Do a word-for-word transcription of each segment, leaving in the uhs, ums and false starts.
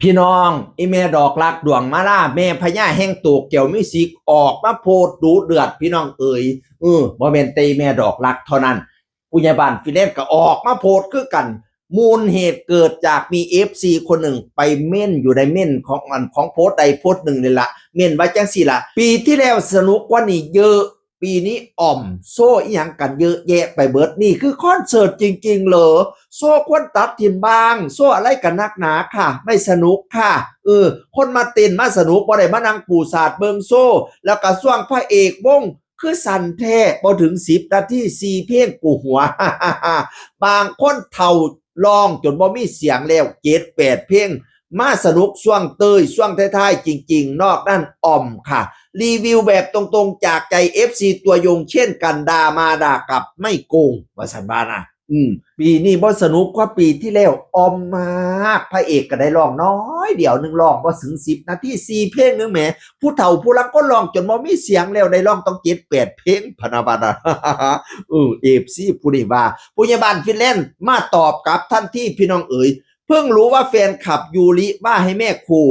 พี่น้อง อีแม่ดอกรักดวงมาลา แม่พญาแห่งโตเกียวมิวสิก ออกมาโพสต์ดุเดือดพี่น้องเอ๋ย เออ บ่แม่นแต่อีแม่ดอกรักเท่านั้น ผู้ใหญ่บ้านฟินแลนด์ก็ออกมาโพสต์คือกัน มูลเหตุเกิดจากมีเอฟซีคนหนึ่งไปเม้นอยู่ในเม้นของอันของโพสต์ใดโพสต์หนึ่งนี่ละ เม้นว่าจังซี่ละ ปีที่แล้วสนุกกว่านี้เยอะ ปีนี้อ่อม โชว์อีหยังกันเยอะแยะไปเบิด นี่คือคอนเสิร์ตจริงๆเหรอ โชว์ควรตัดถิ่มบ้าง โชว์อะไรกันนักหนาค่ะ ไม่สนุกค่ะ เออ คนมาเต้นมาสนุก บ่ได้มานั่งปูสาดเบิ่งโชว์ แล้วก็ช่วงพระเอกวง คือสั้นแท้ บ่ถึงสิบนาที สี่เพลง กูหัว บางคนเฒ่าร้องจนบ่มีเสียงแล้ว เจ็ดแปดเพลง มาสนุกช่วงเตย ช่วงท้ายๆจริงๆ นอกนั้นอ่อมค่ะ รีวิวแบบตรงๆจากใจเอฟซีตัวยงเช่นกัน ด่ามาด่ากลับไม่โกง ว่าซั่นว่านะ อืม ปีนี้บ่สนุกกว่าปีที่แล้ว อ่อมมาก พระเอกก็ได้ร้องน้อยเดียวหนึ่ง ร้องบ่ถึงสิบนาที สี่เพลงหนึ่งแหม ผู้เฒ่าผู้หลังก็ร้องจนบ่มีเสียงแล้ว ได้ร้องต้องเจ็ดแปดเพลง พะนะว่านะ เออ เอฟซีผู้นี้ว่า ผู้ใหญ่บ้านฟินแลนด์มาตอบกลับทันที พี่น้องเอ๋ย เพิ่งรู้ว่าแฟนคลับยูริว่าให้แม่ครู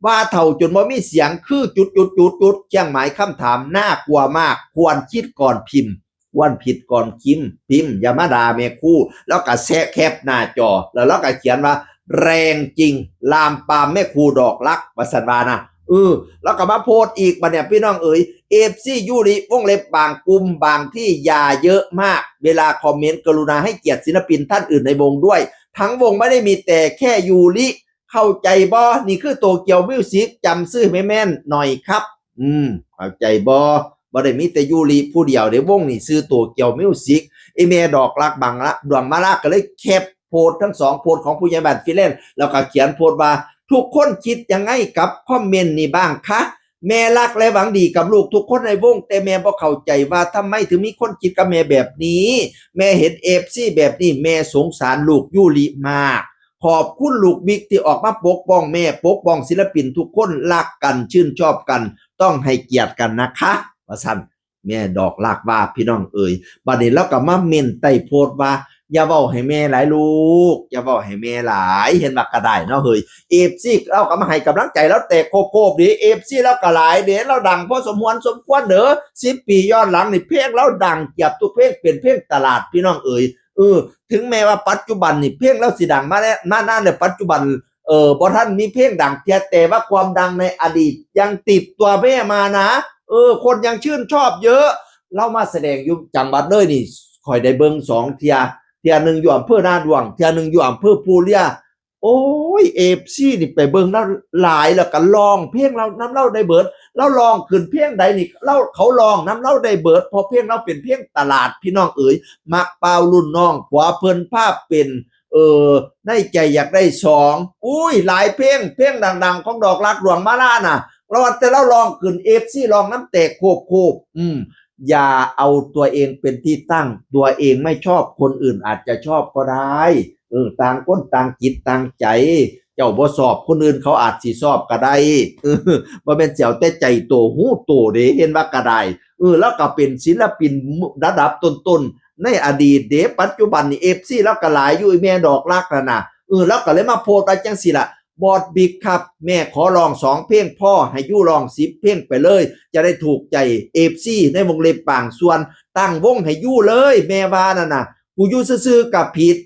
ว่าเฒ่าจนบ่มีเสียง คือจุดจุดจุดจุด เครื่องหมายคำถาม น่ากลัวมาก ควรคิดก่อนพิมพ์ ควรคิดก่อนพิมพ์ พิมพ์ อย่ามาด่าแม่ครู แล้วก็แซะแคปหน้าจอ แล้วเราก็เขียนว่า แรงจริง ลามปามแม่ครูดอกรัก ว่าซั่นว่านะ เออ แล้วก็มาโพสต์อีกบัดเนี่ย พี่น้องเอ๋ย เอฟซียูริ วงเล็บบางกลุ่มบางที่ อย่าเยอะมาก เวลาคอมเมนต์กรุณาให้เกียรติศิลปินท่านอื่นในวงด้วย ทั้งวงไม่ได้มีแต่แค่ยูริ เข้าใจบ่ นี่คือโตเกียวมิวสิก จำชื่อให้แม่นหน่อยครับ อืม เข้าใจบ่ บ่ได้มีแต่ยูริผู้เดียวเด้ วงนี่ชื่อโตเกียวมิวสิก อีแม่ดอกรักบังละดวงมาลาก็เลยแคปโพสต์ทั้งสองโพสต์ของผู้ใหญ่บ้านฟินแลนด์ แล้วก็เขียนโพสต์ว่า ทุกคนคิดยังไงกับคอมเมนต์นี้บ้างคะ แม่รักและหวังดีกับลูกทุกคนในวง แต่แม่บ่เข้าใจว่าทำไมถึงมีคนคิดกับแม่แบบนี้ แม่เห็นเอฟซีแบบนี้ แม่สงสารลูกยูริมาก ขอบคุณลูกบิ๊กที่ออกมาปกป้องแม่ ปกป้องศิลปินทุกคน รักกัน ชื่นชอบกัน ต้องให้เกียรติกันนะคะ ว่าซั่น แม่ดอกรักว่า พี่น้องเอ๋ย บัดนี้เราก็มาเม้นใต้โพสต์ว่า อย่าเว้าให้แม่หลายลูก อย่าเว้าให้แม่หลาย เห็นว่ากระไดเนาะเฮ้ย เอฟซี เราก็มาให้กำลังใจเราแตกโคบๆเด้ เอฟซี เราก็หลายเด้ เราดังพอสมควรสมควรเด้อ สิบปีย้อนหลังนี่เพลงเราดังเกือบทุกเพลง เป็นเพลงตลาด พี่น้องเอ๋ย เออ ถึงแม้ว่าปัจจุบันนี่เพลงเราสิดังมาแล้ว มานานแล้ว ปัจจุบัน เออ บ่ทันมีเพลงดังเทื่อ แต่ว่าความดังในอดีตยังติดตัวแม่มานะ เออ คนยังชื่นชอบเยอะ เรามาแสดงอยู่จังหวัดเลยนี่ ข้อยได้เบิ่งสองเทื่อ เทื่อหนึ่งอยู่อำเภอนาด้วง เทื่อหนึ่งอยู่อำเภอภูเรือ โอ้ย เอฟซี นี่ไปเบิ่งแล้วหลาย แล้วก็ร้องเพลงเรานำเราได้เบิด เราร้องขึ้นเพลงใดนี่ เรา เขาร้องนำเราได้เบิด เพราะเพลงเราเป็นเพลงตลาด พี่น้องเอ๋ย มักเป่ารุ่นน้อง ผัวเพิ่นพาเป็น เออ ในใจอยากได้สอง อุ้ย หลายเพลง เพลงดังๆของดอกรักดวงมาลาน่ะ เราว่าแต่เราร้องขึ้น เอฟซี ร้องน้ำแตกโคบๆ อืม อย่าเอาตัวเองเป็นที่ตั้ง ตัวเองไม่ชอบ คนอื่นอาจจะชอบก็ได้ เออ ต่างคนต่างจิตต่างใจ เจ้าบ่ชอบ คนอื่นเขาอาจสิชอบก็ได้ เออ บ่แม่นสิเอาแต่ใจโตฮู้โตเด้ เห็นว่ากระได เออ แล้วก็เป็นศิลปินระดับต้นๆในอดีตเด้ ปัจจุบันนี่ เอฟซี แล้วก็หลายอยู่ อีแม่ดอกรักนั่นน่ะ เออ แล้วก็เลยมาโพสต์ว่าจังซี่ล่ะ บอสบิ๊กครับ แม่ขอร้องสองเพลงพอ ให้ยูร้องสิบเพลงไปเลย จะได้ถูกใจ เอฟซี ในวงเล็บบางส่วน ตั้งวงให้ยูเลย แม่ว่านั่นน่ะ กูอยู่ซื่อๆก็ผิด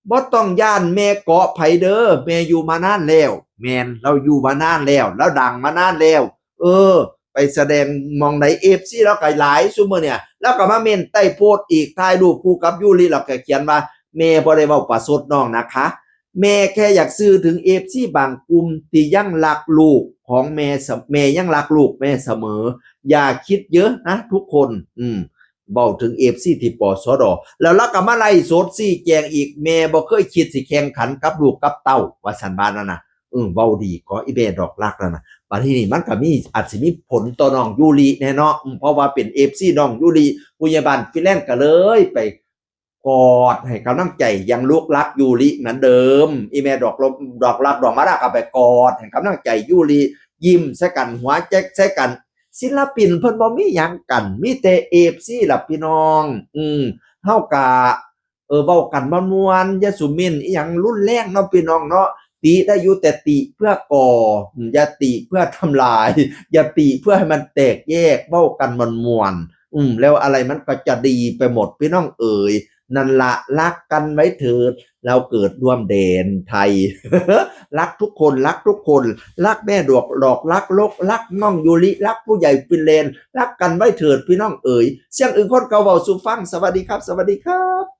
บ่ต้องย้านแม่เกาะไผเด้อ แม่อยู่มานานแล้ว แม่น เราอยู่มานานแล้ว เราดังมานานแล้ว เออ ไปแสดงหม่องใด เอฟซี เราก็หลายซุมื้อเนี่ย แล้วก็มาเม้นใต้โพสต์อีก ถ่ายรูปคู่กับยูริ แล้วก็เขียนว่า แม่บ่ได้เว้าประชดน้องนะคะ แม่แค่อยากสื่อถึง เอฟซี บางกลุ่มที่ยังรักลูกของแม่เส- แม่ยังรักลูกแม่เสมอ อย่าคิดเยอะนะทุกคน อืม เว้าถึง เอฟซี ที่ ปสด แล้วเราก็มาไลฟ์สดชี้แจงอีก แม่บ่เคยคิดสิแข่งขันกับลูกกับเต้า ว่าซั่นว่านั่นน่ะ เออ เว้าดีก็อีแม่ดอกรักนั่นน่ะ บัดทีนี้มันก็มี อาจสิมีผลต่อน้องยูริแน่เนาะ อืม เพราะว่าเป็น เอฟซี น้องยูริ ผู้ใหญ่บ้านฟินแลนด์ก็เลยไปกอดให้กำลังใจยังลูกรักยูริเหมือนเดิม อีแม่ดอกลม- ดอกรักดวงมาลาก็ไปกอดให้กำลังใจยูริ ยิ้มใส่กัน หัวแจ๊กใส่กัน ศิลปินเพิ่นบ่มีหยังกัน มีแต่ เอฟซี ล่ะพี่น้อง อืม เฮากะ เออ เว้ากันม่วนๆ อย่าสุเม้นอีหยังรุนแรงเนาะพี่น้องเนาะ ติได้อยู่แต่ติเพื่อก่อ อืม อย่าติเพื่อทำลาย อย่าติเพื่อให้มันแตกแยก เว้ากันม่วนๆ อืม แล้วอะไรมันก็จะดีไปหมดพี่น้องเอ๋ย นั่นละ รักกันไว้เถิด เราเกิดร่วมแดนไทย รักทุกคน รักทุกคน รักแม่ดอกหลอก รักลก รักน้องยูริ รักผู้ใหญ่ฟินแลนด์ รักกันไว้เถิดพี่น้องเอ๋ย เสียงอื่นคนเก่าเว้าสู่ฟัง สวัสดีครับ สวัสดีครับ